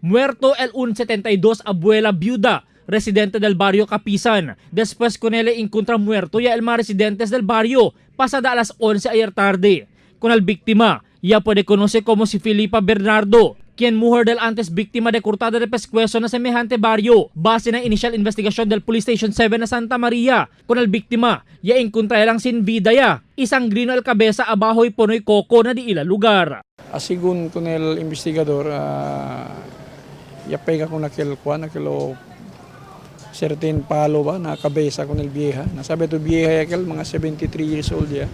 Muerto el un 72 abuela viuda, residente del barrio Capisan. Después con él encontra muerto ya el más residentes del barrio, pasada a las 11 ayer tarde. Con el víctima, ya puede conocer como si Filipa Bernardo, quien mujer del antes víctima de cortada de pescuezo na semejante barrio. Base na initial investigasyon del Police Station 7 na Santa Maria, con el víctima, ya encontra lang sin vida ya. Isang grino el cabeza abahoy ponoy koko na di ila lugar. Asigun con el investigador, ya pega con aquel kuan, aquel o certain palo ba na kabesa con el vieja. Nasabi to vieja aquel mga 73 years old ya.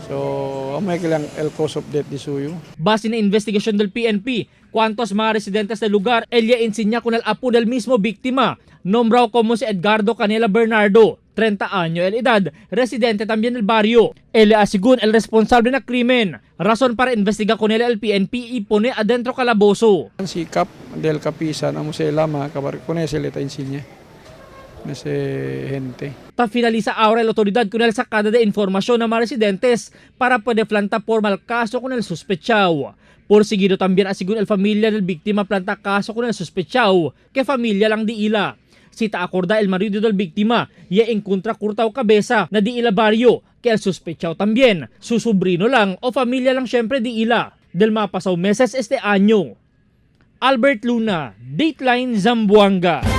So, amo lang el cause of death di suyo. Base na investigasyon del PNP, cuantos mga residentes del lugar, ella insinya con el apo del mismo víctima, nombrado como si Edgardo Canela Bernardo, 30 año el edad, residente también del barrio. Él asigún el responsable na krimen, razón para investigar con él el PNP y pone adentro calabozo. Si Cap del Capisan, amo si lama, kabar con ese le ta insinya. Nese gente. Ta finaliza ahora la autoridad con el sacada de información a mga residentes para puede planta formal caso con el sospechado. Por seguido también asigún el familia del víctima planta caso con el sospechado, que familia lang di ila. Sita acorda el marido del víctima, ya encontra curtao cabeza na di ila barrio, que el sospechado también, su sobrino lang o familia lang syempre di ila. Del mapasaw meses este año. Albert Luna, Dateline Zamboanga.